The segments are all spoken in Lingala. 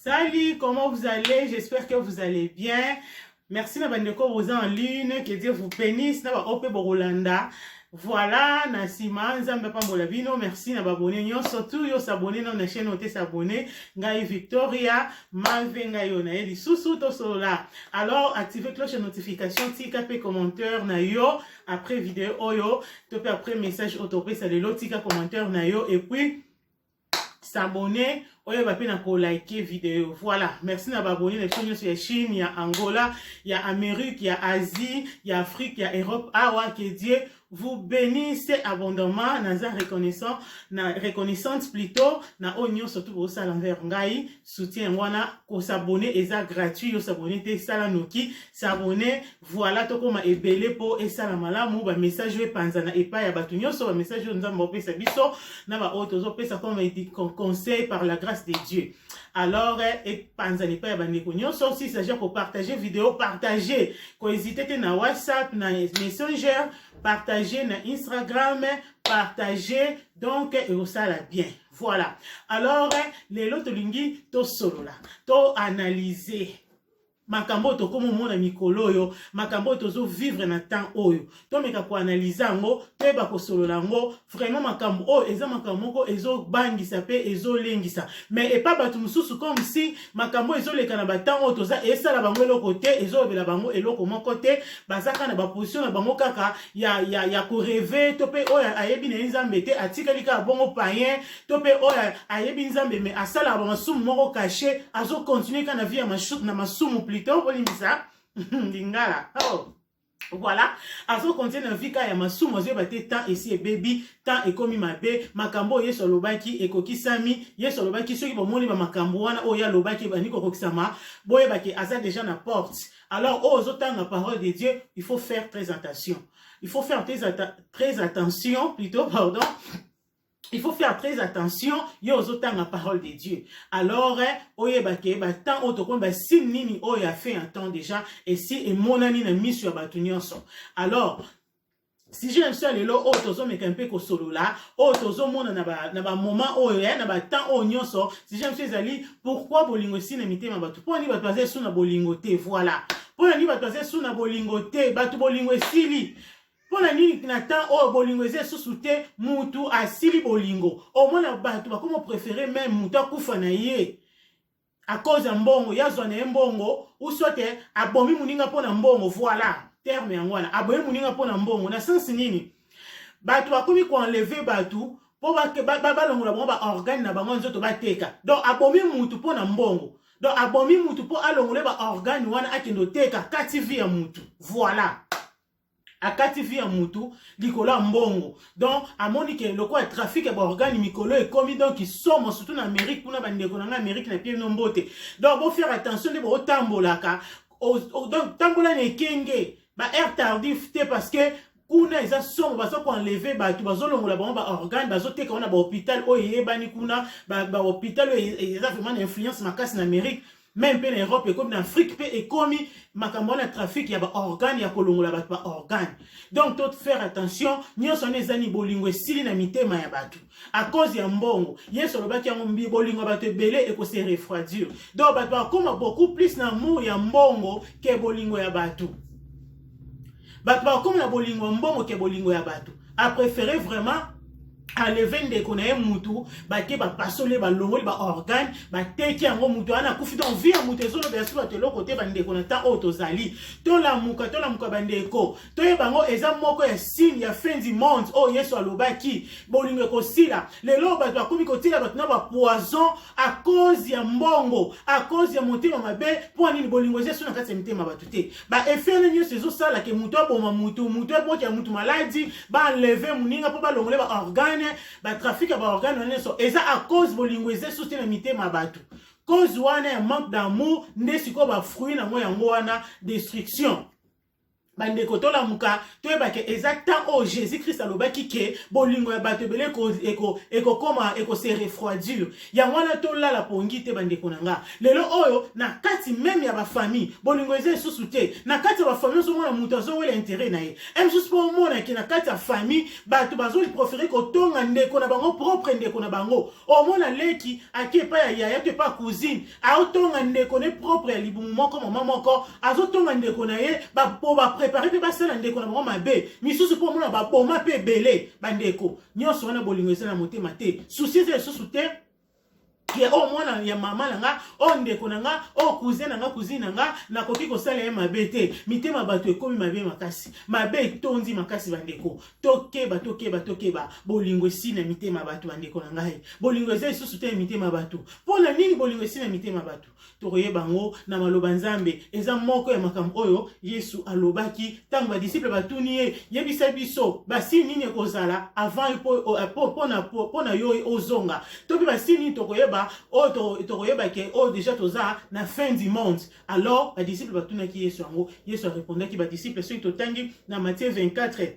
Salut, comment vous allez? J'espère que vous allez bien. Merci na bandeko boza en ligne, que Dieu vous bénisse. Na ba ope bokolanda. Voilà, na sima Nzambe apambola bino. Merci na ba abonné nyonso tout yo s'abonner na chaîne ote s'abonner. Ngai Victoria, Mave ngai yo na ye lisusu tosolola. Alors activez cloche de notification, tika pe commentaire na yo après vidéo oyo, to pe après message oyo topesa lelo, tika commentaire na yo et puis s'abonner, oyeba mpe na kolike video. Voilà, merci na baabonné na biso nyonso ya Chine, ya Angola, ya Amérique, ya Asie, ya Afrique, ya Europe awa. Que Dieu vous bénisse abondamment. Naza reconnaissant na reconnaissante plutôt na oyo nyonso tu bosala envers ngai, soutien yango wana. Kos'abonner eza gratuit, yo s'abonner te, sala noki s'abonner. Voilà, tokóma ebele mpo esala malamu, bamessage oyo epanzana epai ya bato nyonso, bamessage oyo Nzambe opesa biso na baoyo tozopesa comme conseil par la grâce de Dieu. Alors epanzana epai ya bandeko nyonso. Si s'agit ya kopartage vidéo, partage, kohésite te na WhatsApp, na Messenger, partage na Instagram, partage, donc ekosala bien. Voilà, alors lelo tolingi tosolola, toanalyse makambo oyo tokóma omona mikolo oyo, makambo oyo tozovivre na temps oyo. Tomeka koanalyse yango, toyeba kosolola yango. Vraiment, makambo oyo eza makambo moko ezobangisa mpe ezolengisa, mais epa bato mosusu, comme si makambo oyo ezoleka na batemps oyo toza esala bango eloko te, ezolobela bango eloko moko te. Baza kaka na baposition na bango kaka ya korêver, to mpe oyo ayebi na ye Nzambe te, atikali kaka bongo païen, to mpe oyo ayebi Nzambe mais asalaka bamasumu moko caché, azocontinue kaka na vie ya na masumu plutôt, bolimbisa lingala. Oh. Voilà, azokontinue na vie kaka ya masumu, azoyeba te temps esi ebebi, temps ekomi mabe. Makambo oyo Yesu alobaki ekokisami. Yesu alobaki soki bomoni bamakambo wana oyo alobaki ebandi kokokisama, boyebaki aza déjà na porte. Alors oyo ozotanga parole de Dieu, il faut faire très attention, il faut faire très, très attention plutôt, pardon, il faut faire très attention, yo ozotanga parole de Dieu. Alors oyebake batemps oyo tokomi, basigne nini oyo ya fin ya temps déjà esi emonani na miso ya bato nyonso. Alors sujet na biso ya lelo oyo tozomeka mpe kosolola, oyo tozomona na bamoment oyo ya na batemps oyo nyonso, sujet na biso ezali: pourquoi bolingo esi na mitema bato? Mpo nini bato baza esu na bolingo te? Voilà, mpo na nini bato baza esu na bolingo te? Bato bolingo esili. Mpo na nini na temps oyo bolingo eza esusu te? Mutu asili bolingo. Omona bato bakoma préféré même mutu akufa na ye à cause ya mbongo, ye azwa na ye mbongo, ou soit abomi moninga mpo na mbongo. Voilà, terme yango wana, abomi moninga mpo na mbongo. Na sens nini? Bato bakomi koenlever bato mpo balongola bango baorgane na bango nzoto, bateka. Donc abomi mutu mpo na mbongo, donc abomi mutu mpo alongole baorgane wana, akende oteka kati vie ya mutu. Voilà, akati vie ya mutu likolo ya mbongo. Donc amoni ke lokola trafic ya baorgane mikolo ekomi donc somo, surtout na Amérique kuna. Bandeko na ngai Amérique, na pie no mbote. Donc bofaire attention nde bootambolaka. Donc tambola na ekenge, baheure tardif te, parce que kuna eza somo. Baza koenlever bato, bazolongola bango baorgane, bazoteka wana bahôpital oyo eyebani kuna, bahôpital oyo eza vraiment na influence makasi na Amérique, même mpe na Europe ekomi, na Afrique mpe ekomi makambo wana, trafic ya baorgane, ya kolongola bato baorgane. Donc to faire attention. Nyonso wana eza ni bolingo esili na mitema ya bato à cause ya mbongo. Yesu alobaki yango, mbi bolingo ya bato ebele ekose refroidir. Donc bato bakóma beaucoup plus na amour ya mbongo ke bolingo ya bato. Bato bakóma na bolingo ya mbongo ke bolingo ya bato. Apréféré vraiment enlever ndeko na ye mutu, bake bapasoli, balongoli baorgane, bateki yango, mutu wana akufi. Donc vie ya mutu ezolobela so bato eloko te. Bandeko, na temps oyo tozali, tolamuka, tolamuka bandeko, toyeba yango eza moko ya signe ya fin du monde oyo Yesu alobaki, bolingo ekosila. Lelo bato bakomi kotiela bato na bapoison à cause ya mbongo, à cause ya motema mabe. Mpo nini? Bolingo eza so na kati ya mitema bato te. Baeffet wana nyonso ezosalaka mutu aboma mutu, mutu ebokela mutu maladi, baenlever moninga mpo balongole baorgane, batrafic ya baorgane wana nyonso eza à cause bolingo eza esusu te na mitema ya bato. Cause wana ya manque d'amour nde sikoyo bafruit nango yango wana, destruction. Bandeko, tolamuka, toyeba ke eza temps oyo Jésus Christ alobaki ke bolingo ya bato ebele ekokoma ekose refroidir. Yango wana tolala pongi te, bandeko na nga. Lelo oyo, na kati même ya bafamille, bolingo eza lisusu te. Na kati ya bafamille, ozomona moto azowela intérêt na ye e mosusu, mpo omonake na kati ya famille bato bazopréférer kotonga ndeko na bango, propre ndeko na bango. Omona leki ake epai ya yaya to epai ya cousine, aotonga ndeko ne propre ya libumu moko, mama moko, azotonga ndeko na ye po bapréparer mpe basala ndeko na bango mabe misusu, mpo omona baboma mpe ebele. Bandeko nyonso wana, bolingo eza na motema te, souci eza lisusu te ke oyo mwana ya mama na nga, oyo ndeko na nga, oyo cousin na nga, cousine na nga, nakoki kosala ye mabe te. Mitema bato ekomi mabe makasi, mabe etondi makasi. Bandeko, tokeba, tokeba, tokeba. Bolingo esili na mitema bato. Bandeko na ngai, bolingo eza lisusu te na mitema bato. Mpo na nini bolingo esili na mitema bato? Tokoyeba yango na maloba Nzambe. Eza moko ya makambo oyo Yesu alobaki ntango badisciple batuni ye: "Yebisa biso basigne nini ekozala avant mpo na yo ozonga, to mpe basigne nini tokoyeba, oyo tokoyeba ke oyo déjà toza na fin du monde?" Alors badisciple batunaki Yesu yango. Yesu arépondaki badisciple. Soki totangi na Matthieu 24,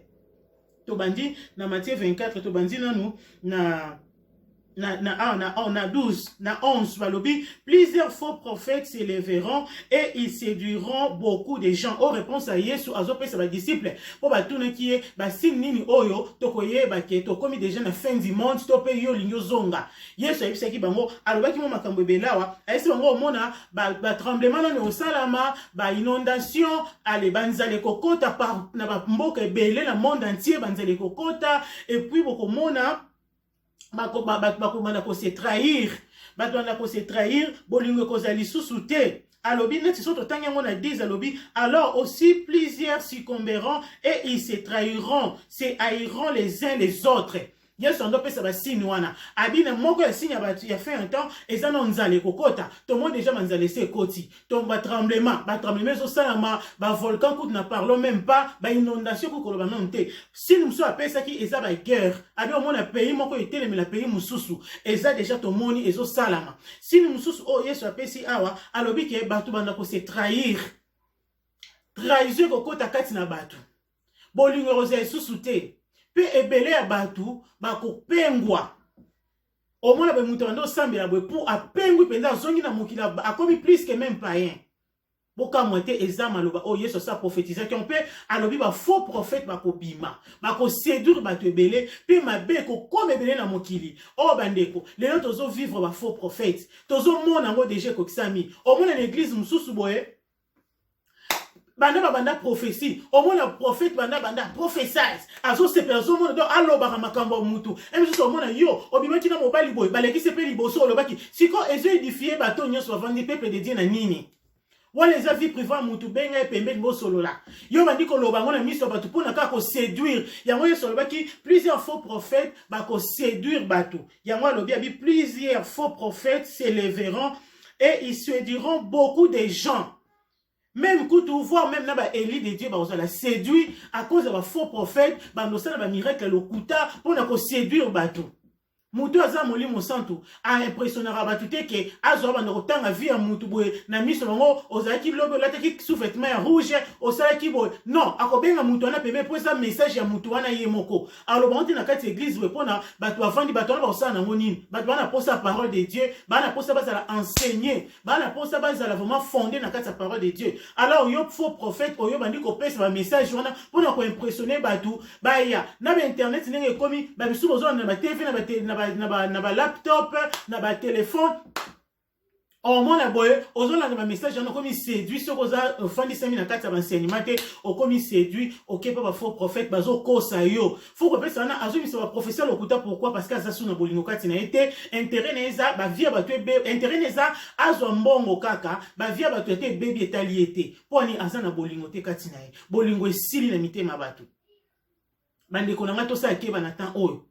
tobandi na Matthieu 24, tobandi nanu na 12, na 11, balobi: "Plusieurs faux prophètes s'élèveront et ils séduiront beaucoup de gens." Oyo réponse ya Yesu azopesa badisciple mpo batunaki ye basigne nini oyo tokoyeba ke tokomi déjà na fin du monde, to mpe yo olingi ozonga. Yesu ayebisaki bango, alobaki mo makambo ebele awa. Ayebisi bango: omona batremblement nano osalama, bainondation, ale banzala ekokota na bamboka ebele na monde entier, banzala ekokota. Et puis bokomona bato bakobanda kose trahir, bato banda kose trahir, bolingo ekozala lisusu te. Alobi neti so totangi yango na 10, alobi: "Alors aussi plusieurs succomberont et ils se trahiront, se haïront les uns les autres." Yesu ando opesa basigne wana. Abi na moko ya signe ya bato ya fin ya temps eza na nzala ekokota. Tomoni déjà banzala esi ekoti, to batremblement, batremblement ezosalama, bavolcan kutu na parlons même pas, bainondation kutu koloba nano te. Signe mosusu apesaki eza baguerre. Abi omona pays moko etelemela pays mosusu, eza déjà tomoni ezosalama. Signe mosusu oyo Yesu apesi awa, alobi ke bato banda kose trahir, trahison ekokota kati na bato, bolingo ekozala lisusu te, mpe ebele ya bato bakopengwa. Omona boye moto banda osambela boye, mpo apengwi mpenza, azongi na mokili, akomi plus que même païen. Bokamwa te, eza maloba oyo Yesu asa prophétisaki. Mpe alobi bafaux prophète bakobima, bakoséduire bato ebele, mpe mabe ekokoma ebele na mokili oyo. Bandeko, lelo tozovivre bafaux prophète, tozomona yango déjà ekokisami. Omona na église mosusu boye, banda babanda prophétie, omona prophète banda banda prophétise, azosepela, azomona, donc alobaka makambo ya mutu e mosusu. Omona yo obimaki na mobali boye, balekisi mpe liboso, olobaki sikoyo, ezoédifier bato nyonso bavandi, peuple de Dieu, na nini? Wana eza vie privée ya mutu. Benga ye pembeni, bosolola. Yo bandi koloba yango na miso ya bato mpona kaka koséduire. Yango Yesu alobaki plusieurs faux prophètes bakoséduire bato. Yango alobi, abi: "Plusieurs faux prophètes s'élèveront et ils séduiront beaucoup de gens." Même kutu, voire même na baéli de Dieu bakozala séduit à cause ya bafaux prophète, bandosala bamiracle ya lokuta mpona koséduire bato. Motu aza Molimo Santu aimpressionnaka bato te ke azwa banda kotanga vie ya mutu boye na miso bango: "Ozalaki lobi, olataki sous-vêtement ya rouge, osalaki boye." Non, akobenga mutu wana pembe mpo eza message ya mutu wana ye moko. Aloba ngo te na kati ya église boye mpona bato bavandi. Bato wana bakosala nango nini? Bato bana posa parole de Dieu, bana posa bazala enseigné, bana posa bazala vraiment fondé na kati ya parole de Dieu. Alors yo faux prophète oyo bandi kopesa bamessage wana mpona koimpressionner bato baya na bainternet, ndenge ekomi, bamisusu bozolanda na baTV, na balaptop, na batelefone, omona boye ozolanda bamessage wana, okomi séduit. Soki oza ofandisami na kati ya baenseignement te, okomi séduit, okepa bafaux prophète bazokosa yo. Fo kopesa wana azobimisa baprophétie lokuta. Pourquoi? Parce que aza su na bolingo kati na ye te. Intérêt na ye eza bavie ya bato ebe, intérêt na eza azwa mbongo kaka, bavie ya bato ete ebebi etali ye te. Mpo ani? Aza na bolingo te kati na ye, bolingo esili na mitema ya bato. Bandeko na ngai, tosala keba na temps oyo.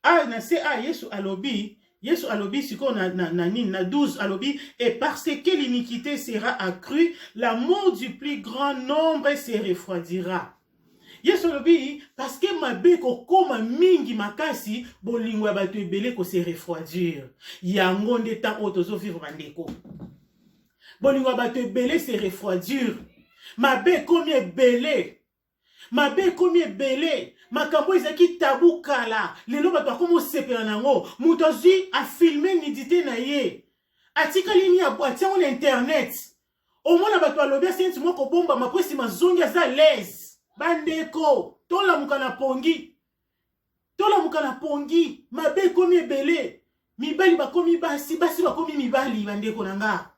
A na se a Yesu alobi, Yesu alobi sikoyo na nini, na 12, alobi: "Et parce que l'iniquité sera accrue, l'amour du plus grand nombre se refroidira." Yesu alobi parce que mabe ekokóma mingi makasi, bolingo ya bato ebele kose refroidir. Yango nde temps oyo tozovivre, bandeko. Bolingo ya bato ebele se refroidir. Mabe ekomi ebele, mabe ekomi ebele. Makambo ezalaki tabu kala, lelo bato bakomi osepela na yango. Moto azwi afilme nudité na ye, atikali ni atia yango na internet. Omona bato balobi asensi mwa kobombama mpo nsima zongi aza l'aise. Bandeko, tolamuka na pongi, tolamuka na pongi. Mabe ekomi ebele, mibali bakomi basi, basi bakomi mibali. Bandeko na nga,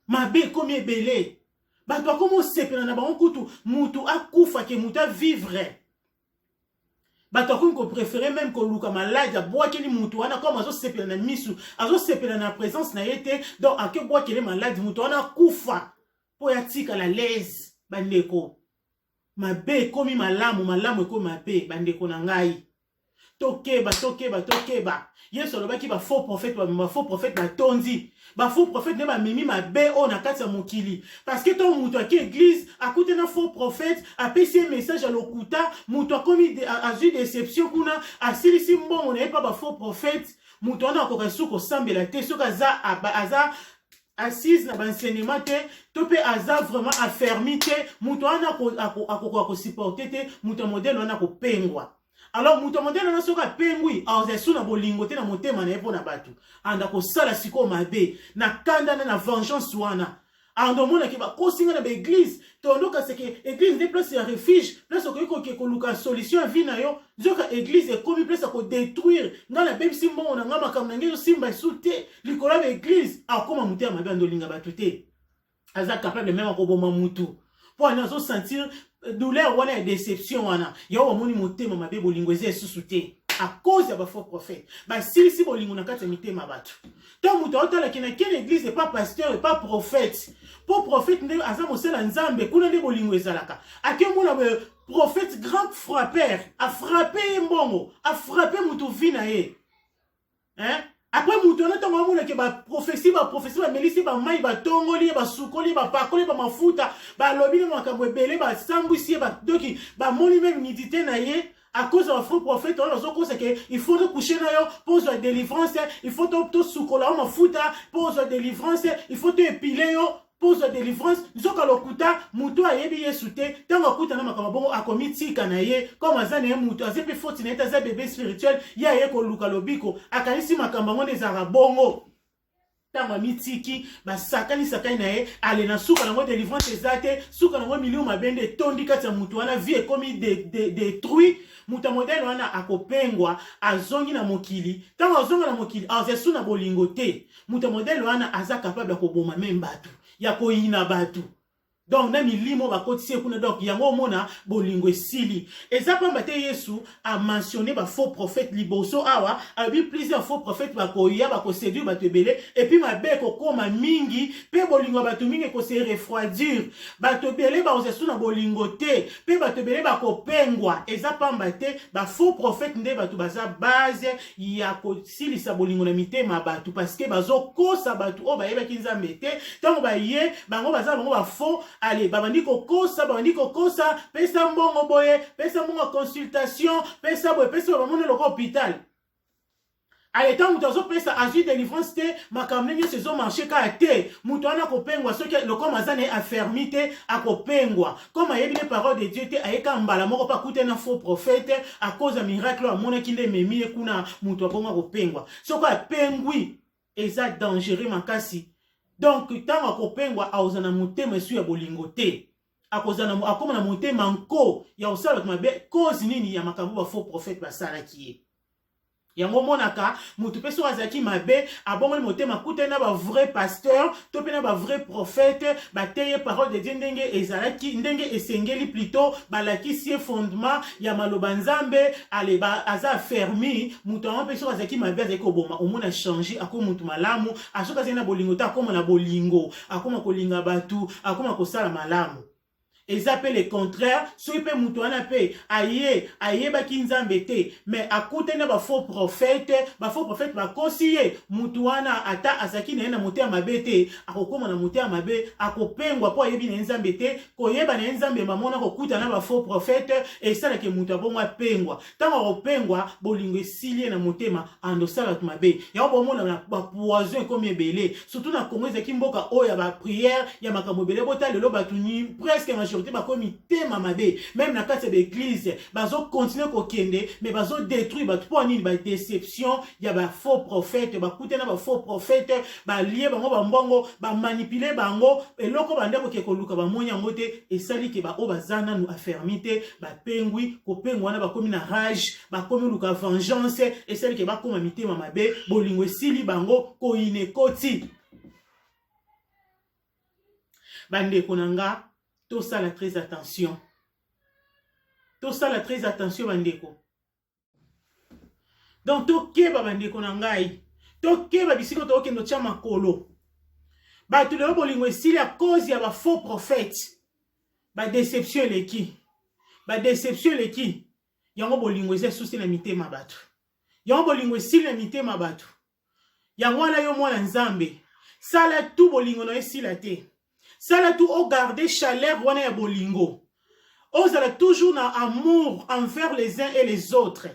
mabe ekomi ebele, bato bakomi osepela na bango. Kutu mutu akufa ke mutu avivre. Bato akomi kopréférer même koluka maladi, abwakeli mutu wana. Comme azosepela na misu, azosepela na présence na ye te, donc akebwakele maladi, mutu wana akufa mpo ya tikala l'aise. Bandeko, mabe ekomi malamu, malamu ekomi mabe. Bandeko na ngai, tokeba, tokeba, tokeba. Yesu alobaki bafaux prophète, bafaux prophète batondi. Bafaux prophète nde bamemi mabe oyo na kati ya mokili, parce que ntango moto ake église, akute na faux prophète, apesi ye message ya lokuta, moto akomi azwi déception kuna, asilisi mbongo na ye mpa bafaux prophète. Moto wana akoka lisusu kosambela te soki aza assise na baenseignement te, to mpe aza vraiment affermi te. Moto wana akokoka kosupporter te. Moto ya modèle wana akopengwa. Alors moto ya modèle wana, soki apengwi, aza esu na bolingo te na motema na ye mpo na bato. Anda kosala sikoyo mabe na kanda na vengeance wana. Anda omonaki bakosinga na baéglise, tondokaseke église nde place ya refuge, place okoki koke koluka solution ya vie na yo. Nzoka église ekomi place ya kodétruire. Ngai nabebisi mbongo na ngai, makambo na ngai ezosimba esu te likolo ya baéglise. Akóma motema mabe, andolinga bato te, aza capable même akoboma mutu mpo ani azosentir douleur wana ya déception wana. Yango bamoni motema mabe, bolingo eza esusu te à cause ya bafaux prophète. Basilisi bolingo na kati ya mitema bato. Ntango moto aotalaki na kene église epa pasteur, epa prophète, mpo prophète nde aza mosala Nzambe, kuna nde bolingo ezalaka. Ake omona prophète grand frappeur, afrappe ye mbongo, afrappe moto vie na ye, hein? Après moto wana, ntango amonake baprophétie, baprophétie, bamelisi bamai, batongoli ye, basukoli ye, bapakoli ye bamafuta, balobi na makambo ebele, basambwisi ye, doki bamoni même nudité na ye à cause ya bafaux prophète wana. Bazokosa ke il faut tocoucher na yo mpo ozwa délivrance, il faut tosukola yo mafuta mpo ozwa délivrance, il faut toépiler yo mpo ozwa délivrance. Nzoka lokuta. Moto ayebi Yesu te, ntango akutana makambo bongo, akomi tika na ye. Comme aza na ye moto aza mpe foti na ye te, aza bébé spirituel, ye aye koluka lobiko, akanisi makambo yango nde ezalaka bongo. Ntango amitiki, basakani sakani na ye, ale na suka nango délivrance eza te. Suka nango milimo mabe nde etondi kati ya motu wana, vie ekomi détruit. Moto ya modèle wana akopengwa, azongi na mokili. Ntango azonga na mokili, aza su na bolingo te. Moto ya modèle wana aza capable ya koboma même bato, ya koyina bato, donc na milimo bakotisi ye kuna. Donc yango omona bolingo esili. Eza pamba te Yesu amentionne bafaux prophète liboso awa. Alobi plusieurs faux prophète bakoya, bakoséduire bato ebele, et puis mabe ekokóma mingi, mpe bolingo ya bato mingi ekose refroidir. Bato ebele bakozala su na bolingo te, mpe bato ebele bakopengwa. Eza pamba te bafaux prophète nde bato baza base ya kosilisa bolingo na mitema ya bato, parce que bazokosa bato oyo bayebaki Nzambe te. Ntango baye, bango baza bango bafaux. Ale, babandi kokosa, babandi kokosa: pesa mbongo boye, pesa mbongo ya consultation, pesa boye, pesa boye. Bamoni lokola hôpital. Ale, ntango moto azopesa, azwi délivrance te, makambo nde nyonso ezomarcher kaka te. Moto wana akopengwa. Soki lokoma aza na ye affermi te, akopengwa. Comme ayebi ne parole de Dieu te, ayeka mbala moko mpe akute na faux prophète, à cause ya miracle oyo amonaki nde ememi ye kuna. Moto abongo akopengwa. Soki apengwi, eza dangereux makasi. Donc ntango akopengwa, akozala na motema esu ya bolingo te, akozala akóma na motema nko ya kosala bato mabe. Cause nini? Ya makambo bafaux prophète basalaki ye. Yango omonaka motu mpe soki azalaki mabe, abongoli motema, akutani na bavrai pasteur to mpe na bavrai prophète, bateye parole de Dieu ndenge ezalaki, ndenge esengeli, plutôt balakisi ye fondement ya maloba Nzambe. Ale, aza affermi. Moto yango mpe soki azalaki mabe, azalaki koboma, omona change, akoma motu malamu. Soki azali na bolingo te, akoma na bolingo, akoma kolinga bato, akoma kosala malamu. Eza pe le contraire, soki pe mutu wana pe aye ayebaki Nzambe te mais akutani na ba faux prophète, ba faux prophète bakosi ye, mutu wana ata azalaki na ye na motema mabe te, akokoma na motema mabe, akopengwa po ayebi na ye Nzambe te, koyeba na ye Nzambe mamona kokutana na ba faux prophète esalaka mutu abongo apengwa. Tango akopengwa, bolingo esili ye na motema, ando sala bato mabe. Yango bomona na ba poison ekomi ebele, surtout na Congo ezalaki mboka oyo ya ba prière ya makambo ebele. Bota lelo bato ni presque majorité bakomi mitema mabe, meme na kati ya ba eglise bazo continuer kokende mais bazo détruire bato. Mpo nini? Ba déception ya ba faux prophète, bakutana ba faux prophète, balie bango ba mbongo, ba manipuler bango, eloko bande koke koluka bamoni yango te, esali ke ba oyo baza nanu affermi te bapengwi. Kopengwa wana bakomi na rage, bakomi luka vengeance, esali ke bakoma mitema mabe, bolingo esili bango, koyina ekoti. Bandeko na nga, tosala très attention, tosala très attention bandeko. Donc tokeba bandeko na ngai, tokeba bisika tokokende otya makolo. Bato lelo bolingo esili ya cause ya ba faux prophète, ba déception eleki, ba déception eleki, yango bolingo eza esusi na mitema bato, yango bolingo esili na mitema bato. Yango wana yo mwana Nzambe, sala tu bolingo na yo esila te, sala tu ogarde chaleur wana ya bolingo, ozala toujours na amour envers les uns et les autres.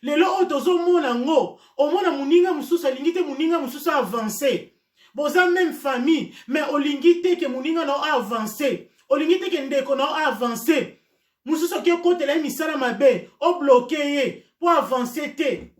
Lelo oyo tozomona ngo, omona moninga mosusu alingi te moninga mosusu avance, boza même famille mais olingi te ke moninga na yo avance, olingi te ke ndeko na yo avance, mosusu oki okotela ye misala mabe, obloke ye mpo avance te.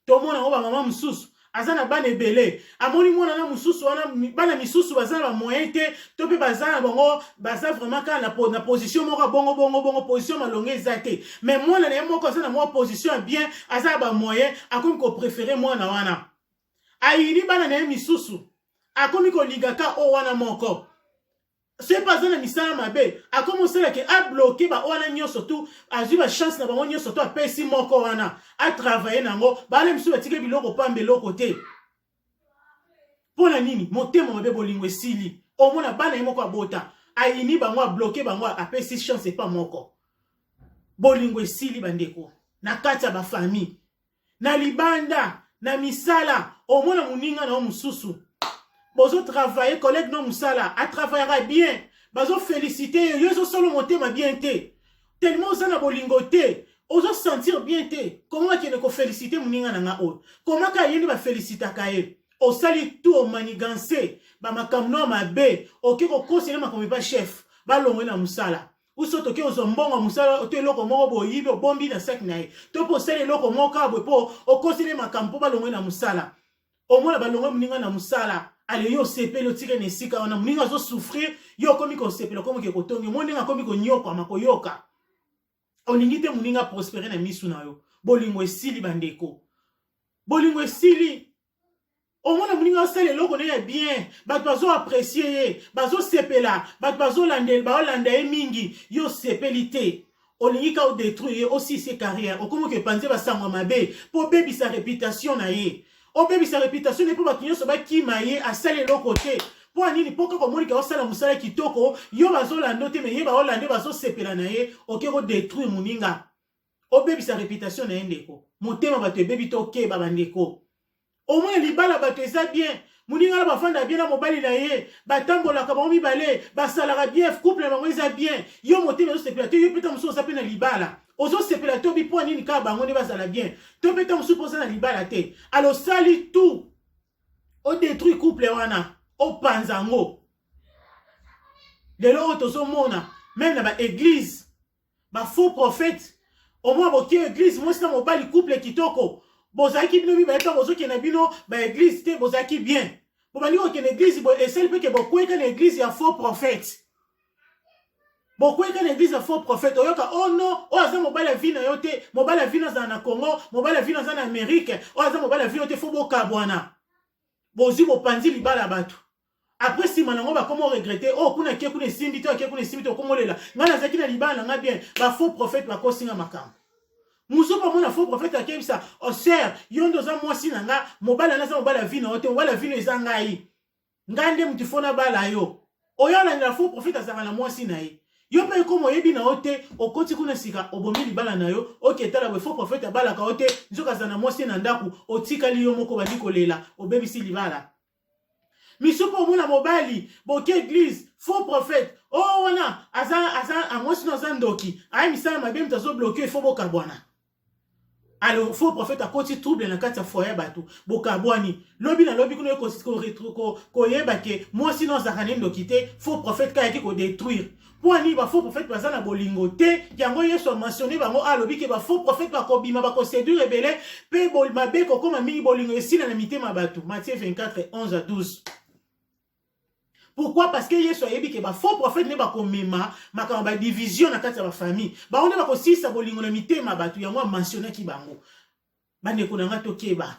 Tomona yango bamama mosusu aza na bana ebele, amoni mwana na mosusu wana, bana misusu baza na bamoyen te, to mpe baza na bango baza vraiment kaka na position moko ya bongo bongo bongo, position malonga eza te, mais mwana na ye moko aza na mwa position ya bien, aza na bamoyen, akomi kopréféré mwana wana, ayini bana na ye misusu, akomi kolinga ka oyo wana moko. Soki mpe aza na misala mabe, akomi osala ke abloke ba wana nyonso tu, azwi bachance na bango nyonso tu, apesi moko wana atravaille na yango, bana misusu batike biloko pamba, eloko te. Mpo na nini? Motema mabe, bolingo esili. Omona bana ye moko abota, ayini bango, abloke bango, apesi chance epa moko. Bolingo esili bandeko na kati ya bafamille, na libanda, na misala. Omona moninga na yo mosusu, bozotravaille, collègue no mosala atravaillaka bien, bazofélicite ye, yo ezosala motema bien te, tellement oza na bolingo te, ozosentir bien te. Koma bakende kofélicite moninga na nga oyo, komaka ye nde bafélicitaka ye, osali tout, omanigance bamakambo no ya mabe, oke kokosela makambo epa chef, balongwe na mosala, uso toke ozwa mbongo ya mosala to eloko moko boyibi, obombi na saki na ye, to mpo osali eloko moko kaka boye mpo okoseli makambo mpo balongwe na mosala. Omona balongwe moninga na mosala, ale yo osepeli, otikali na esika wana, moninga azosouffrir, yo okomi kosepela, okomi ke kotongi, omoni ndenge akomi konyokwama, koyoka, olingi te moninga prospere na misu na yo. Bolingo esili bandeko, bolingo esili. Omona moninga asala eloko ne ya bien, bato bazoapprécie ye, bazosepela, bato bazolandela, baolanda ye mingi, yo osepeli te, olingi ka odétruire ye, osisi carrière, okomi oke epanze basango mabe mpo obebisa réputation na ye, obebisa réputation na ye mpo bato nyonso bakima ye, asali eloko te. Mpo ya nini? Mpo kaka omoni ka osala mosala kitoko, yo bazolanda te, me ye baolanda, bazosepela na ye, oke kodétruire moninga, obebisa réputation na ye. Ndeko, motema bato ebebi, tokeba bandeko. Omona libala bato eza bien, moninga na bafanda bien na mobali na ye, batambolaka bango mibale, basalaka bien, couple na bango eza bien, yo motema ezosepela te. Yo mpe ta mosusu oza mpe na libala, ozosepela te, obi mpo nini kaka bango nde bazala bien? To mpe ta mosusu mpo oza na libala te, alors osali tout odétruire couple wana, opanza yango. Lelo oyo tozomona même na baéglise bafaux prophète. Omona bokie église, mwasi na mobali, couple kitoko, bozalaki bino mibale, ntango bozokende na bino baéglise te, bozalaki bien, bobandi kokende église boye, esali mpe ke bokweka na église ya faux prophète, bokweka na église ya faux prophète. Oyoka: "Oh non, oyo aza mobali ya vie na yo te, mobali ya vie azala na Congo, mobali ya vie aza na Amérique, oyo aza mobali ya vie te, faut bokabwana." Bozwi, bopanzi libala ya bato. Après, nsima nango bakoma oregretter: "Oh, kuna ake kuna esimbi te, ake kuna esimbi te." Okomolela: "Ngai nazalaki na libala na ngai bien, bafaux prophète bakosinga makambo mosusu." Amona faux prophète akebisa: "Oh sœur, yo nde oza mwasi na nga, mobali wana aza mobali ya vie na yo te, mobali ya vie no eza ngai, ngai nde motu fo nabala yo." Oyo alandela faux prophète azalaka na mwasi na ye. Yo mpe ekoma oyebi na yo te, okoti kuna sika, obomi libala na yo, oke tala boye faux prophète abalaka yo te, nzoka azala na mwasi na ndako, otikali yo moko obandi kolela, obebisi libala. Misu mpe omona mobali, boke église, faux prophète, oh wana aza aza mwasi no aza ndoki, aye misala mabe, moto azobloke, il faut bokabwana. Alors faux prophète akoti trouble na kati ya foyer bato, bokabwani. Lobi na lobi kuna koyeba ke mwasi no azalaka ne ndoki te, faux prophète kayaki kodétruire. Mpo ani bafaux prophète baza na bolingo te. Yango Yesu amentionne bango, alobi ke bafaux prophète bakobima, bakoséduire ebele, mpe mabe kokóma mingi, bolingo esila na mitema bato. Matthieu 24, 11 à 12. Pourquoi? Parce que Yesu ayebi ke bafaux prophète nde bakomema makambo badivision na kati ya bafamille, bango nde bakosilisa bolingo na mitema bato. Yango amentionnaki bango. Bandeko na nga, tokeba.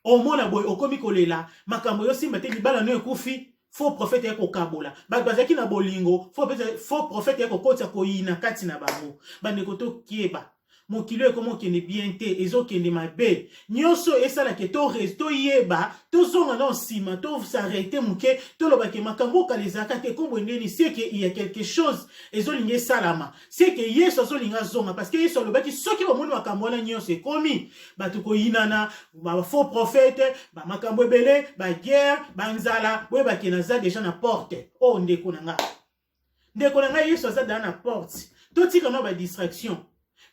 Omona boye okomi kolela, makambo eyosimba te, libala no ekufi, faux prophète ya kokabola bato bazalaki na bolingo, faux prophète ya kokotisa koyina kati na bango. Bandeko, tokeba. Mokili oyo ekoma okende bien te, ezokende mabe. Nyonso esalaka toyeba, tozonga na nsima, tos'arrêter moke, tolobake makambo okala ezalaka te. Kombo ndeni c'est que il y a quelque chose ezolinga esalama, c'est que Yesu azolinga azonga, parce que Yesu alobaki soki bamoni makambo wana nyonso ekomi, bato koyinana, bafaux prophète, bamakambo ebele, baguerre, banzala, boyebake naza déjà na porte. Oyo ndeko na nga, ndeko na ngai, Yesu aza daa na porte. Totika no badistraction.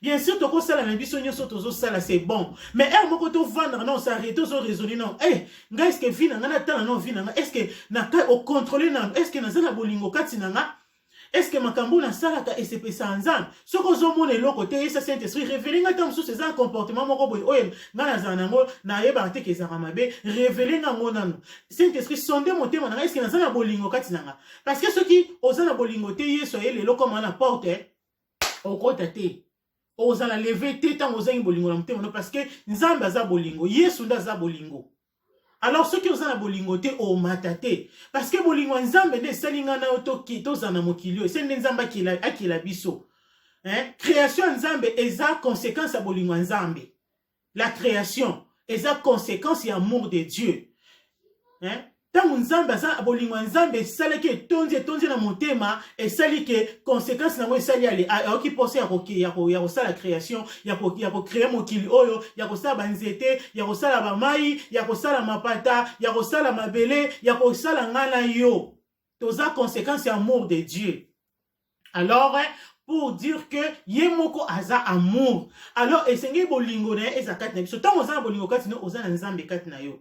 Bien sûr, tokosala na biso nyonso tozosala, c'est bon, mais heure moko tovandaka na os'arrêter, ozoraisonner non, eh ngai, est-ce vie na ngai, natala na vie na ngai, est-ce que ocontrôle nano, est-ce que naza na bolingo kati na nga, est-ce que makambo nasalaka esepesaka Nzambe? Soki ozomona eloko te, yesa Saint Esprit: révèle ngai. Ta mosusu eza comportement moko boye oyo ngai nazala nango, nayebaka te ke ezalaka mabe. Révèle ngai yango nano, Saint Esprit, sonde motema na ngai, est-ce naza na bolingo kati na nga? Parce que soki oza na bolingo te, Yesu aye lelo koma na porte, okota te, ozala enlevé te ntango ozangi bolingo na motema no, parce que Nzambe aza bolingo, Yesu nde aza bolingo. Alors soki oza na bolingo te, omata te, parce que bolingo ya Nzambe nde esali ngai na yo tozala na mokili oyo, esali nde Nzambe akela biso, hein? Création ya Nzambe eza conséquence ya bolingo ya Nzambe. La création eza conséquence ya amour de Dieu, hein? Ntango Nzambe aza bolingo ya Nzambe esalaki etondi, etondi na motema, esali ke conséquence nango esali ale ayoki mposa ya kosala création, ya kocréer mokili oyo, ya kosala banzete, ya kosala bamai, ya kosala mapata, ya kosala mabele, ya kosala ngai na yo. Toza conséquence ya amour de Dieu. Alors pour dire que ye moko aza amour, alors esengeli bolingo na ye eza kati na biso. Ntango oza na bolingo kati na yo, oza na Nzambe kati na yo,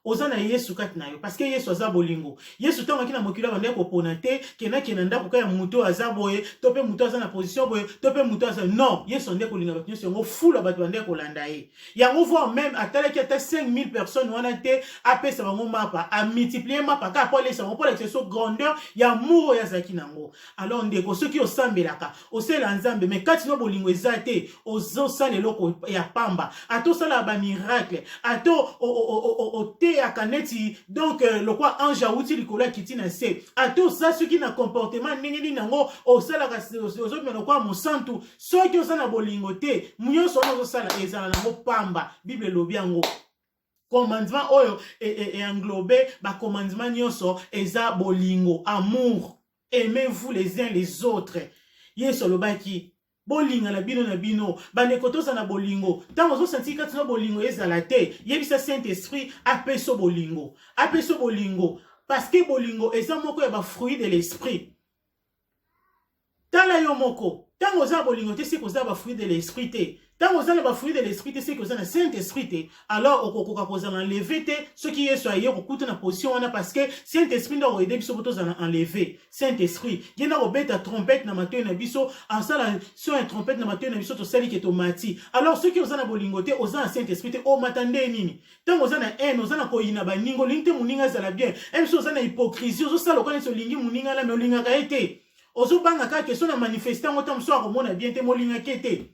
oza na Yesu kati na yo, parce que Yesu aza bolingo. Yesu ntango aki na mokili, abandaki kopona te kenake na ndako ka ya moto aza boye, to mpe moto aza na position boye, to mpe moto aza non. Yesu ande kolinga bato nyonso. Yango fula bato bandeki kolanda ye. Yango voire même atalaki ata 5000 personnes wana te, apesa bango mapa, amultiplie mapa kaka po alesa bango, mpo alakisa so grandeur ya amour oyo azalaki nango. Alors ndeko, soki osambelaka, osala Nzambe, mais kati no bolingo eza te, ozosala eloko ya pamba. Ata osalaka bamiracle, ata oteyaka neti donc lokwa ange awuti likolo akiti na se, ata oza soki na comportement ndenge nini yango osalaka, ozobima lokwa mosantu, soki oza na bolingo te, nyonso wana ozosala ezala nango pamba. Bible elobi yango, commandement oyo englobe bacommandement nyonso eza bolingo, amour. Aimez-vous les uns les autres. Yesu alobaki bolingana bino na bino. Bandeko, toza na bolingo. Ntango ozosentir kati na bolingo ezala te, yebisa Saint Esprit apesa bolingo, apesa bolingo, parce que bolingo eza moko ya bafruit de l'esprit. Tala yo moko, ntango oza na bolingo te, seke oza bafruit de l'esprit te. Ntango oza na bafruit de l'esprit te, seke oza na Saint Esprit te. Alors okokoka kozala enlevé te soki Yesu aye kokuta na position wana, parce que Saint Esprit nde akoaider biso po tozala enlevé. Saint Esprit ye nde akobeta trompette na matoi na biso, asala son ya trompette na matoi na biso, tosali ke tomati. Alors soki oza na bolingo te, oza na Saint Esprit te, omata nde nini? Ntango oza na haine, oza na koyina baninga, olingi te moninga azala bien, biso oza na hypocrisie, ozosala lokola neti olingi moninga na me olingaka ye te, ozobanga kaka question na manifeste yango, ta mosu akomona bien te, molingaki ye te.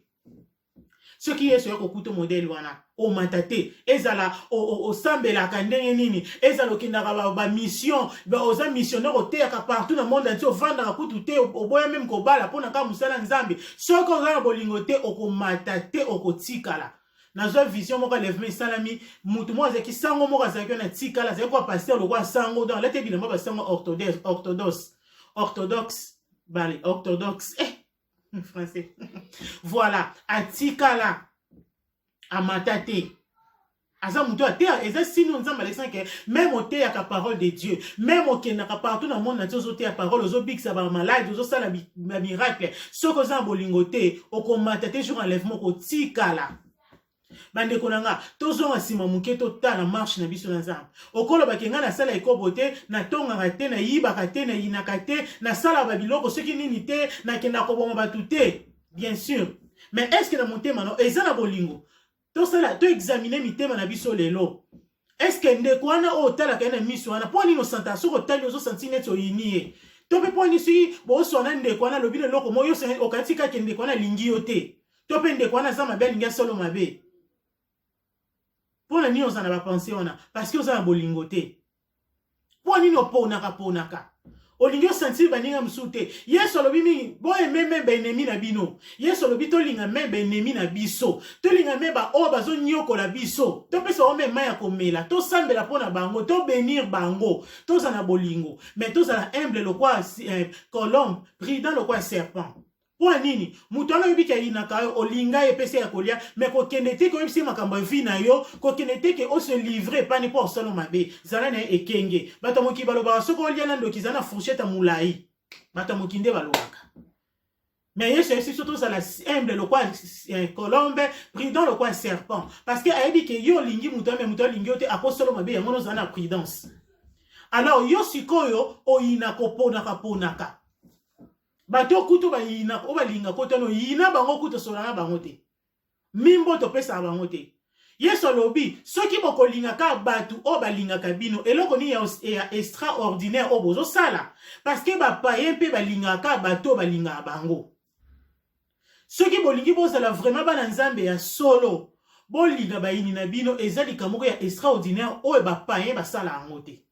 Soki Yesu ya kokuta modèle wana, omata te. Ezala osambelaka ndenge nini, ezala okendaka bamission, oza missionnaire, oteyaka partout na monde entier, ovandaka kutu te, oboya même kobala mpo na kaka mosala Nzambe, soki oza na bolingo te, okomata te, okotikala. Nazwa vision moko, enlèvement esalami. Motu moko azalaki sango moko, azalaki wana, tikala azalaki kwa pasteur lokwa sango, donc alati bilamba basango orthodoxe, orthodoxe, orthodoxe, bale orthodoxe, eh, français. Voilà, atikala amata te, aza moto ateya. Eza sino Nzambe alekisaki ke même oteyaka parole de Dieu, même okendaka partout na monde na ti, ozoteya parole, ozobikisa bamaladi, ozosala bamiracle, soki oza na bolingo te, okomata te. Jour enlèvement, okotikala. Bandeko na nga, tozonga nsima moke, totala marche na biso na Nzambe. Okolobaki: "Ngai nasala ekobo te, natongaka te, nayibaka te, nayinaka te, nasalaka babiloko soki nini te, nakendaka koboma bato te." Bien sûr, mais est ce que na motema no eza na bolingo? Tosala, toexamine mitema na biso lelo. Est ce que ndeko wana oyo otalaka ye na miso wana, mpo nini osantaka soki otali ozosanti neti oyini ye? To mpe mpo nini soki boswana, ndeko wana alobi eloko moko, yo okati kaka ndeko wana alingi yo te, to mpe ndeko wana aza mabe, alingi asolo mabe? Mpo na nini oza na bapensées wana? Parce que oza na bolingo te. Mpo nini oponaka ponaka, olingi osentir baninga mosusu te? Yesu alobi mingi: "Boaimer même baennemi na bino." Yesu alobi tolinga même baennemi na biso, tolinga même baoyo bazonyokola biso, topesa bango même mai ya komela, tosambela mpo na bango, tobénir bango, tozala na bolingo. Mais tozala humble lokwa colombe, prudent lokwa serpent. Mpo ya nini? Moto wana oyebiki ayinaka yo, olinga ye, epesi ya kolia, mais kokende te ke oyebisi makambo ya vie na yo, kokende te ke ose livrer epani mpo osala mabe. Zala na ye ekenge. Bato ya mokili balobaka: "Soki olia na ndoki, zala na fourchette ya molai." Bato ya mokili nde balobaka. Mais Yesu ayebisi biso tozala humble lokwa colombe, prudent lokwa serpent, parce que ayebi ke yo olingi moto, mais moto alingi yo te, akosala mabe. Yango nozala na prudence. Alors yo sikoyo oyina, koponaka ponaka bato kutu bayina oyo balinga kotana, oyina bango kutu, osola na bango te, mimbo topesaka bango te. Yesu alobi: "Soki bokolingaka bato oyo balingaka bino, eloko nini ya extraordinaire oyo bozosala?" Parce que bapaïens mpe balingaka bato oyo balingaka bango. Soki bolingi bozala vraiment bana Nzambe ya solo, bolinga bayini na bino, eza likambo moko ya extraordinaire oyo bapaïens basala yango te.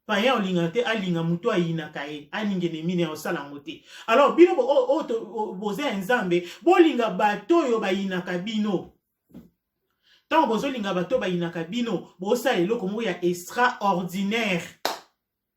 Païen olingaka te alinga moto ayinaka ye, alinga ennemi na ye, osala yango te. Alors bino oyo boza ya Nzambe, bolinga bato oyo bayinaka bino. Ntango bozolinga bato oyo bayinaka bino, bosala eloko moko ya extraordinaire.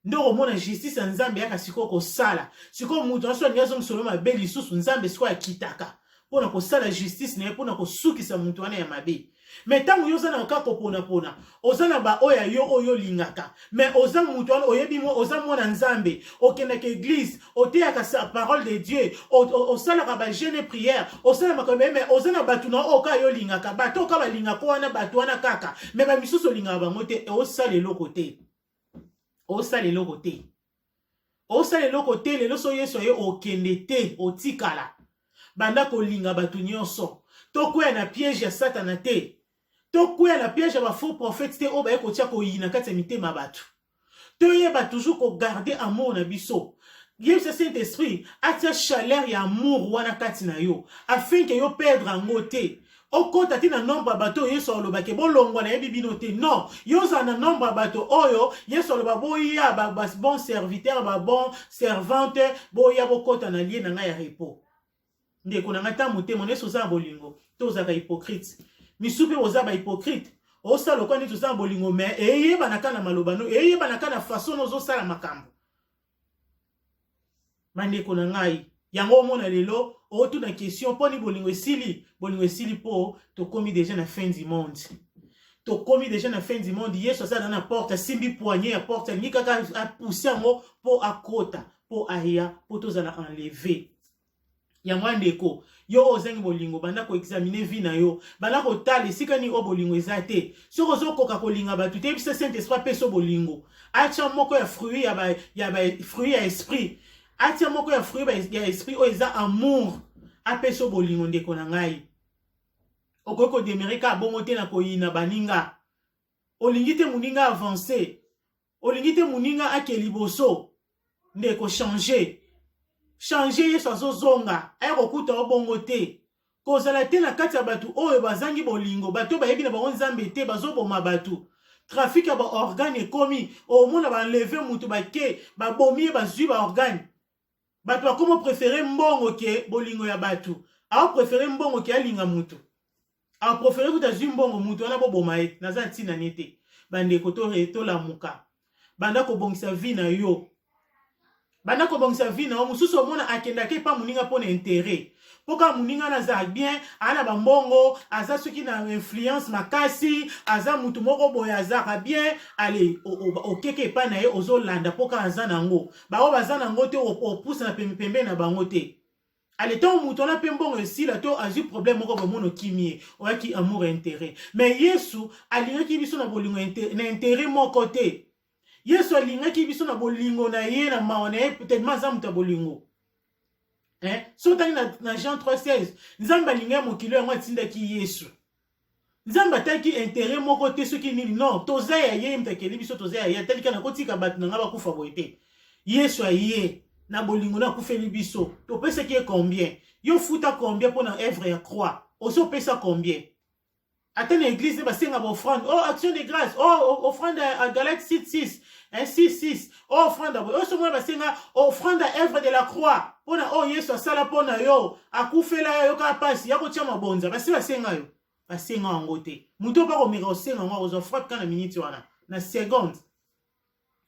Nde okomona justice ya Nzambe yaka sikoyo kosala. Sikoyo moto nyonso alingi azongisolo mabe lisusu, Nzambe sikoyo akitaka mpona kosala justice na ye, mpona kosukisa moto wana ya mabe. Mais ntango yo oza na kaka koponapona, oza na baoyo ya yo oyo olingaka, mais oza moto wana oyebi, oza mwana Nzambe, okendaka église, oteyaka parole de Dieu, osalaka bajeûne, prière, osala makambo, mais oza na bato na oyo kaka yo olingaka, bato oyo kaka balingaka wana, bato wana kaka, mais bamisusu olingaka bango te, osala eloko te, osala eloko te, osala eloko te. Lelo so Yesu aye, okende te, otikala. Banda kolinga bato nyonso. Tokwea na piège ya Satana te, tokwea na piège ya bafaux prophète te oyo baye kotia koyina kati ya mitema ya bato. Toyeba toujours kogarder amour na biso. Yebisa Saint Esprit atia chaleur ya amour wana kati na yo, afin ke yo perdre yango te, okɔta te na nombre ya bato oyo Yesu alobaki: "Bolongwa, nayebi bino te." Non, yo ozala na nombre ya bato oyo Yesu aloba: "Boya, babon serviteur, babon servante, boya bokɔta na lieu na ngai ya repos." Ndeko na ngai, ta motema nyonso, oza na bolingo to ozalaka hypocrite? Misu mpe oza bahypocrite, osala lokola neti oza na bolingo, mais eyebanaka na maloba no, eyebanaka na façon ozosala makambo. Bandeko na ngai, yango omona lelo otuna question: mponi bolingo esili? Bolingo esili mpo tokomi déjà na fin du monde, tokomi déjà na fin du monde. Yesu azala na porte, asimbi poignée ya porte, alingi kaka apousser yango mpo akota, mpo aya, mpo tozala enlevé. Yango ya ndeko, yo oyo ozangi bolingo, banda koexaminer vie na yo, banda kotala esika nini oyo bolingo eza te. Soki ozokoka kolinga bato te, yebisa Saint Esprit apesa bolingo, atia moko ya fruit ya ba fruit ya esprit, atia moko ya fruit ya esprit oyo eza amour, apesa bolingo. Ndeko na ngai, okoki kodemeurer kaka bongo te na koyina baninga. Olingi te moninga avance, olingi te moninga ake liboso. Ndeko, change, change. Yesu azozonga, aya kokuta yo bongo te. Kozala te na kati ya bato oyo bazangi bolingo, bato oyo bayebi na bango Nzambe te, bazoboma bato. Trafic ya baorgane ekomi, omona baenlever moto, bake babomi ye, bazwi baorgane. Bato bakoma préférer mbongo ke bolingo ya bato. Aopréférer mbongo ke alinga motu. Aprofere kuta azwi mbongo, moto wana boboma ye, naza ntina ne te. Bandeko, tolamuka, banda kobongisa vie na yo, banda kobongisa vie na yo. Mosusu omona akendaki epa moninga mpo na intérêt, mpo kaka moninga wana aza bien, aa na bambongo, aza soki na influence makasi, aza mutu moko boye, azaka bien. Ale okeke epai na ye, ozolanda mpo kaka aza nango. Baoyo baza nango te, opusana pembeni na bango te. Ale ntango moto wana mpe mbongo esila to azwi problème moko, bomona okimi ye. Oyaki amour intérêt, mais Yesu alingaki biso na bolingo, na intérêt moko te. Yesu alingaki biso na bolingo na ye, na mawa na ye, tellement aza moto ya bolingo. So otangi na Jean 3:16, Nzambe alingaki mokili yango, atindaki Yesu. Nzambe atalaki intérêt moko te soki nini. Non, toza ya ye, moto akeli biso, toza ya ye. Atalika na kotika bato na ngai bakufa boye te. Yesu aye na bolingo na akufeli biso. Topesaki ye combien? Yo futa combien mpo na œuvre ya croix? Ozopesa combien? Ata na église nde basenga baoffrande. Oh, action de grâce, oh, offrande à Galate 6 6 6 6, oh, offrande boye. Oyo somona basenga offrande à œuvre de la croix, mpona oyo Yesu asala mpo na yo, akufela yo, yoka mpasi ya kotia mabonza. Basi basenga yo, basenga yango te. Moto mpa komeka kosenga yango, akozwa frappe kaka na minute wana, na seconde.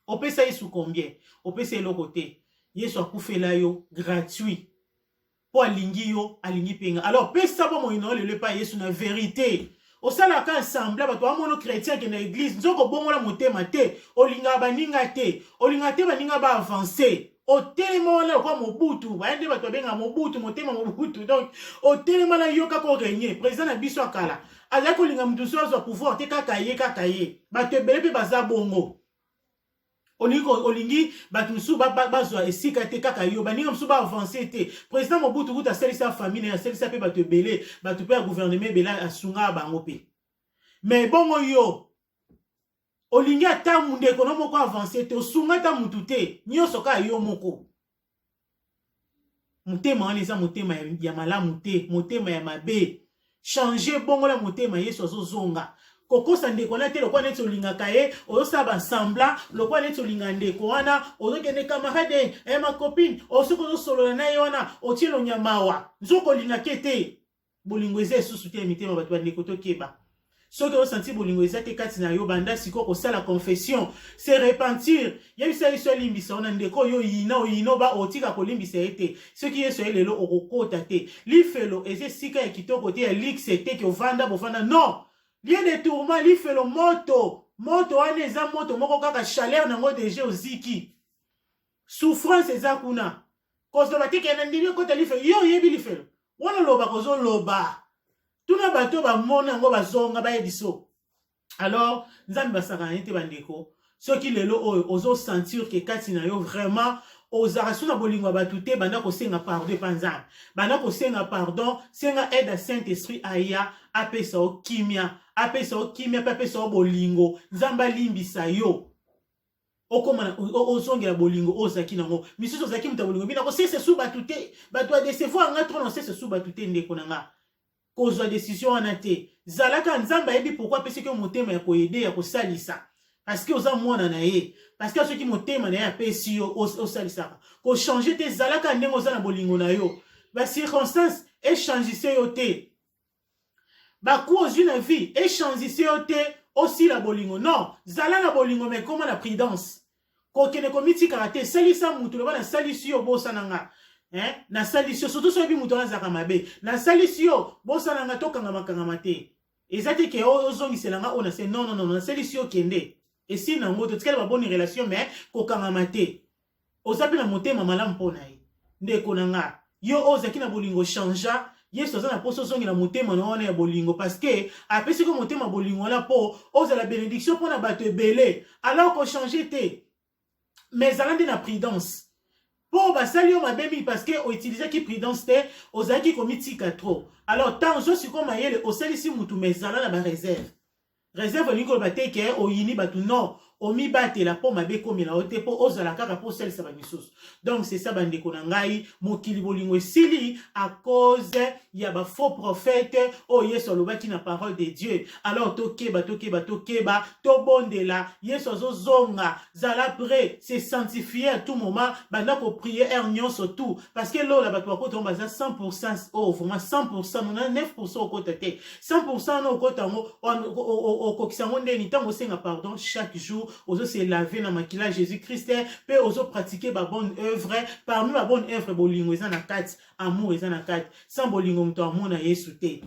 Opesa Yesu combien? Opesa eloko te. Yesu akufela yo gratuit mpo alingi yo, alingi mpenga. Alors pesa bomoi na yo lelo epai Yesu na vérité. Osalaka ensemble, bato bamona chrétien akende na église, nzoko obongola motema te, olingaka baninga te, olingaka te baninga baavance. Otelema wana lokola Mobutu, baya nde bato babengaka Mobutu, motema Mobutu. Donc otelema na yo kaka orégner. Président na biso ya kala azali kolinga motu so azwa pouvoir te, kaka ye, kaka ye. Bato ebele mpe baza bongo. Olingi bato mosusu bazwa esika te, kaka yo, baninga mosusu baavance te. Président Mobutu kuta asalisa famille na ye, asalisa mpe bato ebele, bato mpe ya gouvernement ebele, asungaka bango mpe. Mais bongo yo olingi ata ndeko no moko avance te, osunga ata mutu te, nyonso kaka yo moko. Motema wana eza motema ya malamu te, motema ya mabe. Change, bongola motema, Yesu azozonga. Kokosa ndeko wana te lokola neti olingaka ye, ozosala basemblant lokola neti olinga ndeko wana, ozokende camarade, eh, ma copine. Soki ozosolola na ye wana, otie elongi mawa, nzoka olingaki te. Bolingo eza esusu te ya mitema bato. Bandeko, tokeba. Soki osanti bolingo eza te kati na yo, banda sikoyo kosala confession, se repentir, yebisa Yesu alimbisa wana ndeko oyo oyina, oyina oba otika kolimbisa ye te. Soki Yesu aye lelo, okokota te. Lifelo eza esika ya kitoko te, ya luxe te, ke ovanda bovanda. Non, lieu de tourment lifelo. Moto, moto wana eza moto moko kaka chaleur nango déjà oziki, souffrance eza kuna. Kozoloba te ke na ndimi okota lifelo. Yo oyebi lifelo wana? Olobaka, ozoloba, tuna bato bamona yango, bazonga bayebi so. Alors Nzambe basakana ye te. Bandeko, soki lelo oyo ozosentir ke kati na yo vraiment ozalaka so na bolingo ya bato te, banda kosenga pardon epa Nzambe, banda kosenga pardon, senga aide ya Saint Esprit aya apesa yo kimia, apesa yo kimia mpe apesa yo bolingo. Nzambe alimbisa yo, okoma ozongela bolingo oyo ozalaki nango. Misusu ozalaki moto ya bolingo, bina kosese su bato te, bato badécevoir nga trop, nasese su bato te. Ndeko na nga, kozwa décision wana te. Zalaka, Nzambe ayebi pourquoi apesaki yo motema ya koaider, ya kosalisa, parce que oza mwana na ye, parce que soki motema na ye apesi yo osalisaka. Kochange te, zalaka ndenge oza na bolingo na yo. Bacirconstance echangise yo te, baku ozwi na vie echangise yo te, osila bolingo. Non, zala na bolingo, mais koma na prudence. Kokende komitikaka te. Salisa mutu, loba nasalisi yo, bosana nga. Nasalisi yo, surtout soki oyebi moto wana azalaka mabe. Nasalisi yo, bosana nga, tokangama kangama te. Eza te ke ozongisela nga oyo na se. Non, non, non, nasalisi yo, kende, esili nango, totikali baboni relation, mais kokangama te. Oza mpe na motema malamu mpo na ye. Ndeko na nga, yo oyo ozalaki na bolingo, changea. Yesu aza na mposa ozongela motema na wana ya bolingo, parce que apesi ko motema bolingo wana mpo ozala bénédiction mpo na bato ebele. Alors kochange te, mais ezala nde na prudence, mpo basali yo mabe mingi parce que outilisaki prudence te, ozalaki komitika trop. Alors ntango ozo sikoyo mayele, osalisi mutu, mais ezala na baréserve. Réserve elingi koloba te ke oyini bato, non. Omibatela mpo mabe ekomela yo te, mpo ozala kaka mpo osalisa bamisusu. Donc c'est ça, bandeko na ngai, mokili bolingo esili à cause ya bafaux prophète oyo Yesu alobaki na parole de Dieu. Alors tokeba, tokeba, tokeba, tobondela. Yesu azozonga, zala prêt, se sanctifier à tout moment, banda koprier heure nyonso tout, parce que lola bato bakota ngo baza 100%. Oyo vraiment 100%, 99% okota te. 100% wana okota yango, okokisa yango ndeni? Ntango osenga pardon chaque jour, ozose laver na makila ya Jésus Christ mpe ozopratike babonne œuvre. Parmi babonne œuvre, bolingo eza na kati, amour eza na kati. Sans bolingo, moto amona Yesu te.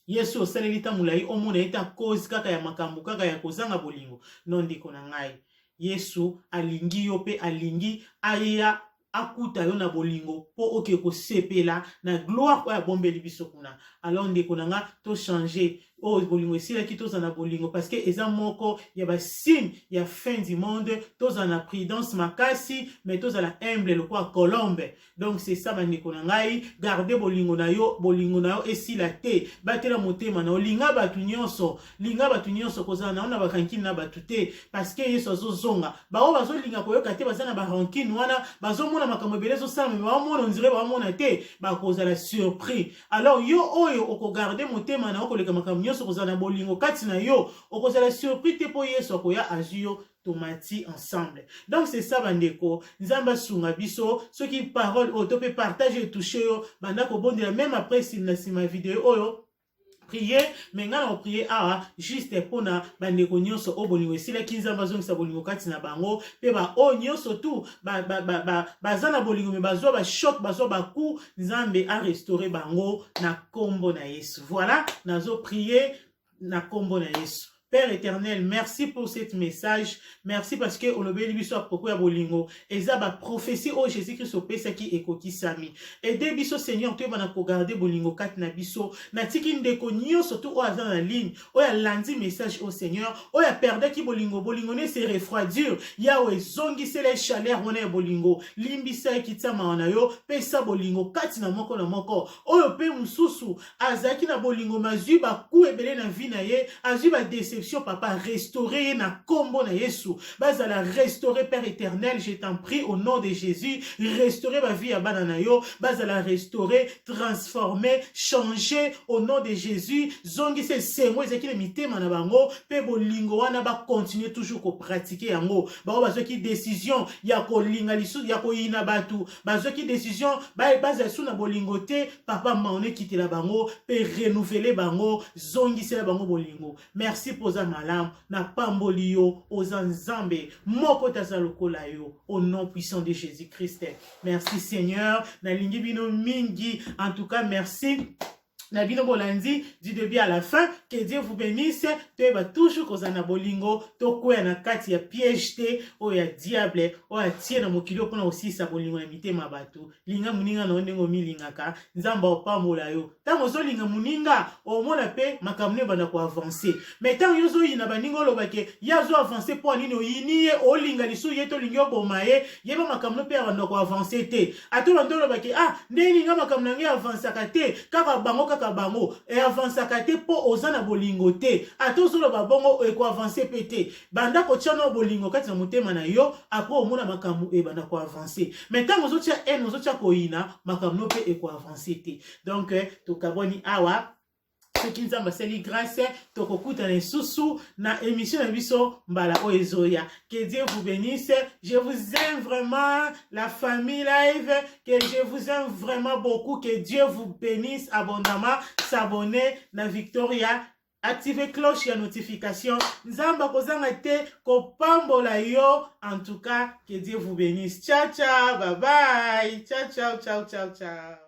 Yesu osaleli ntango molai, omona ye te à cause kaka ya makambo kaka ya kozanga bolingo. No, ndeko na ngai, Yesu alingi yo mpe alingi aya akuta yo na bolingo mpo oke kosepela na gloire oyo abombeli biso kuna. Alors ndeko na nga, tochange oyo bolingo esilaki, tozala na bolingo, parce que eza moko ya basigne ya fin du monde. Tozala na prudence makasi, mais tozala humble lokola colombe. Donc c'est ça, bandeko na ngai, garde bolingo na yo, bolingo na yo esila te. Batela motema na yo, linga bato nyonso, linga bato nyonso, kozala na yo na barancune na bato te, parce que Yesu azozonga. Baoyo bazolinga koyoka te, baza na barancune wana, bazomona makambo ebele ezosalama, me baomona on dirait baomona te, bakozala surpris. Alors yo oyo okogarde motema na yo koleka makambo nyonso, kozala na bolingo kati na yo, okozala surpris te mpo Yesu akoya azwi yo, tomati ensemble. Donc c'est ça, bandeko, Nzambe asunga biso. Soki parole oyo to mpe partage etouche yo, banda kobondela même après na nsima ya video oyo, prier. Me ngai na koprier awa juste mpona bandeko nyonso oyo bolingo esilaki, Nzambe azongisa bolingo kati na bango, mpe baoyo nyonso tu baza na bolingo me bazwa bachoc, bazwa bacoup, Nzambe arestaure bango na nkombo na Yesu. Voilà, nazoprier na nkombo na Yesu. Père éternel, merci pour cet message. Merci parce que olobeli biso à propos ya bolingo. Eza ba prophétie oyo Jésus Christ opesaki ekokisami. Aide biso, Seigneur, toyeba na kogarde bolingo kati na biso. Natiki ndeko nyonso tu oyo aza na ligne, oyo alandi message au Seigneur, oyo aperdaki bolingo, bolingo ne se refroidir. Yawe, ezongisela chaleur wana ya bolingo. Limbisa, ekitisa mawa na yo, pesa bolingo kati na moko na moko. Oyo pe mosusu azalaki na bolingo, mazwi bacoup ebele na vie na ye, azwi ba déception, papa, restauré ye na kombo na Yesu. Bazala restauré. Père éternel, je t'en prie, au nom de Jésus, restauré ba vie ya bana na yo, bazala restauré, transformé, changé au nom de Jésus. Zongisa esengo ezalaki na mitema na bango, mpe bolingo wana bacontinue toujours kopratike yango. Bango bazwaki décision ya kolinga lisusu, ya koyina bato, bazwaki décision bazala su na bolingo te, papa, maona ekitela bango mpe renouveler bango, zongisela bango bolingo. Merci mpo oza malamu, napamboli yo, oza Nzambe moko te aza lokola yo, au nom puissant de Jésus Christ. Merci Seigneur, nalingi bino mingi. En tout cas, merci na bino bolandi du début à la fin. Que Dieu vous bénisse. Toyeba toujours kozala na bolingo, tokwea na kati ya piège te oyo ya diable oyo atie na mokili oyo mpona kosilisa bolingo na mitema ya bato. Linga moninga na yo ndenge omilingaka, Nzambe aopambola yo. Ntango ozolinga moninga, omona mpe makambo no ebanda koavance. Mais ntango yo ozoyina baninga, olobake ye azo avance mpo anini oyini ye, olinga lisusu ye te, olingi oboma ye, yeba makambo no mpe abanda koavance te. Ata bando olobake: "Ah, ndenge ninga makambo na ngai avansaka te, kaka bango, kaka bango." Eavansaka te mpo oza na bolingo te. Ata ozoloba bongo, ekoavance mpe te. Banda kotia na bolingo kati na motema na yo, après omona makambo ebanda koavance. Mais ntango ozotia haine, ozotia koyina, makambo no mpe ekoavance te. Donc tokabwani awa. Soki Nzambe asali grâce, tokokutana lisusu na émission na biso mbala oyo ezoya. Que Dieu vous bénisse. Je vous aime vraiment, la famille live, que je vous aime vraiment beaucoup. Que Dieu vous bénisse abondamment. S'abonner na Victoria, active cloche ya notification. Nzambe akozanga te kopambola yo. En tout cas, que Dieu vous bénisse. Ciao ciao, bye bye, ciao ciao ciao ciao ciao.